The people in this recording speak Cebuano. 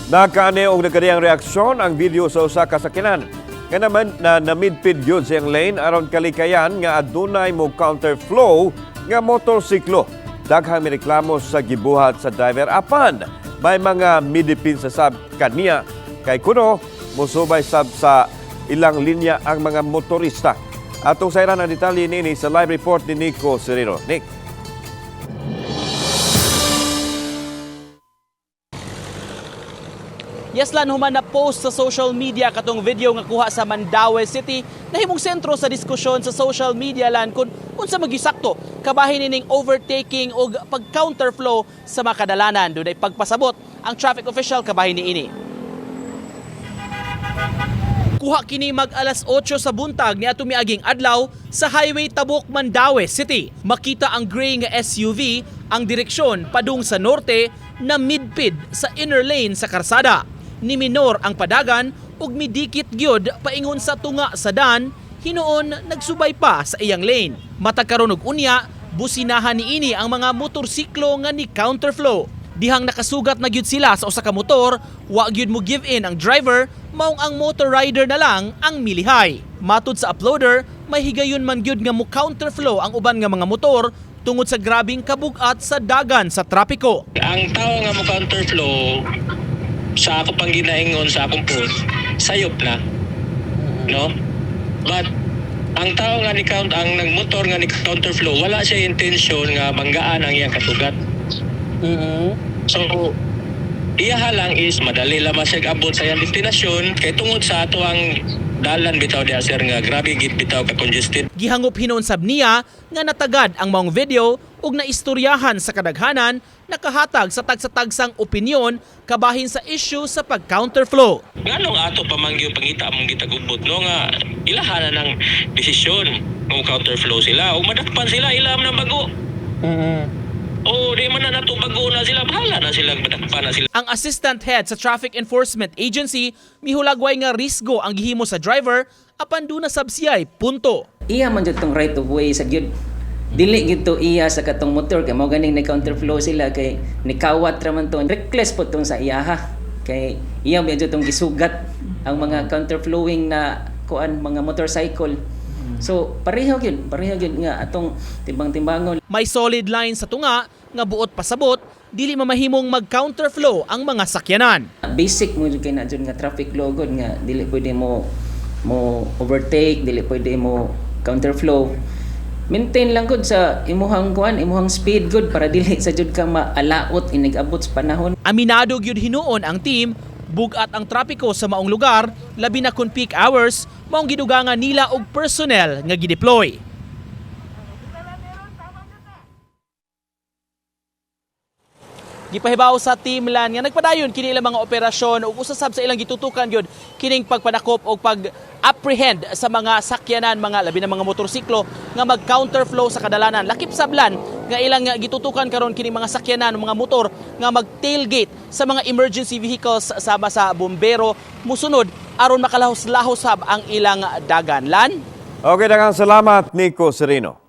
Nakaani og nagkadiyang reaksyon ang video sa usa ka sakyanan nga naman na namidpid gyud sa iyang lane aron kalikayan nga adunay mo counterflow nga motorsiklo. Daghang mireklamo sa gibuhat sa driver apan may mga midipinsa sab kaniya kay kuno mosubay sab sa ilang linya ang mga motorista. Atong sayran ang detalye niini sa live report ni Nico Sereno. Nick. Yes lan, human na post sa social media katong video nga kuha sa Mandaue City, nahimong sentro sa diskusyon sa social media lan kung unsa magisakto kabahin ining overtaking og pag-counterflow sa mga kadalanan. Dunay pagpasabot ang traffic official kabahin niini. Kuha kini mag alas 8 sa buntag ni atong miaging adlaw sa Highway Tabuk, Mandaue City. Makita ang gray nga SUV ang direksyon padung sa norte na midpid sa inner lane sa karsada. Ni minor ang padagan ug midikit gyud paingon sa tunga sa dan, hinuon nagsubay pa sa iyang lane. Matag karon og unya, businahan niini ang mga motorsiklo nga ni counterflow. Dihang nakasugat na gyud sila sa usa ka motor, wa gyud mo give in ang driver, maong ang motor rider na lang ang milihay. Matud sa uploader, may higayon man gyud nga mo counterflow ang uban nga mga motor tungod sa grabing kabugat sa dagan sa trapiko. Ang tao nga mo counterflow sa ako pang ginaingon sa akong post, sayop na. No? But ang tao nga ni count ang nagmotor nga ni counterflow, wala siya intention nga banggaan ang iyang kasugat. So iyaha lang is madali lamang siya abot sa iyang destinasyon kay tungod sa ato ang dalan bitaw diha, sir, nga grabe gid bitaw ka congested. Gihangop hinuon sab niya nga natagad ang maong video ug naistoryahan sa kadaghanan, nakahatag sa tagsa-tagsang opinyon kabahin sa issue sa pag-counterflow. Nganong ato pamangyo pangita among gitagubot, no, nga ilaha na ng desisyon kung counterflow sila o madakpan sila, ilam na bago. O di man na nato bago na sila, bahala na sila, madakpan na sila. Ang assistant head sa Traffic Enforcement Agency mihulagway nga risgo ang gihimo sa driver apan duna sab siya'y punto. Iya man jud tong right of way sa gyud, dili gid to iya sa katong motor kay mao ganing ni counterflow sila kay nikawat ra man to. Reckless po tong sa iyaha kay iya man jud tong gisugat ang mga counterflowing na kuan, mga motorcycle. So pareho gyud nga atong timbang-timbangon. May solid line sa tunga nga buot pasabot dili mamahimong mag-counterflow ang mga sakyanan. Basic mo jud kay na jud nga traffic law gud nga dili pwede mo mo overtake, dili pwede mo counterflow. Maintain lang gud sa imuhang kuan, imuhang speed gud para dili sa jud ka maalaot inig-abot sa panahon. Aminado gyud hinuon ang team, bugat ang trapiko sa maong lugar, labi na kun peak hours, maong gidugangan nila og personnel nga gideploy. Gipahibaw sa team lan nga nagpadayon kini ilang mga operasyon ug usa sab sa ilang gitutukan gyud kining pagpadakop og pag-apprehend sa mga sakyanan, mga labi na mga motorsiklo nga mag-counterflow sa kadalanan. Lakip sablan nga ilang gitutukan karon kining mga sakyanan, mga motor nga mag-tailgate sa mga emergency vehicles sama sa bombero musunod aron makalahos-lahos sab ang ilang dagan. Lan. Okay, daghang salamat, Nico Sereno.